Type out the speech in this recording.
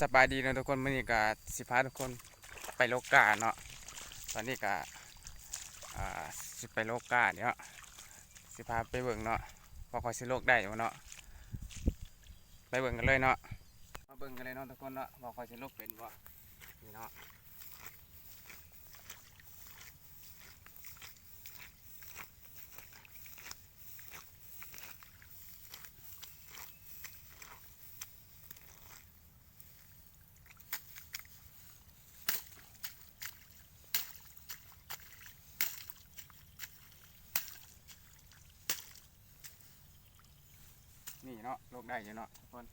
ສະບາຍດີເນາະທຸກຄົນ, ມື້ນີ້ກະຊິພາທຸກຄົນໄປໂລກກ້າເນາະ. ຕອນນີ້ກະ ອ່າ ຊິໄປໂລກກ້າເນາະ, ຊິພາໄປເບິ່ງເນາະ ວ່າຂ້ອຍຊິໂລກໄດ້ບໍ່ເນາະ. ໄປເບິ່ງກັນເລີຍເນາະ, ມາເບິ່ງກັນເລີຍເນາະທຸກຄົນເນາະ ວ່າຂ້ອຍຊິໂລກເປັນບໍ່. ນີ້ເນາະ ນີ້ເນາະ ໂລກໄດ້ຢູ່ເນາະທຸກຄົນ.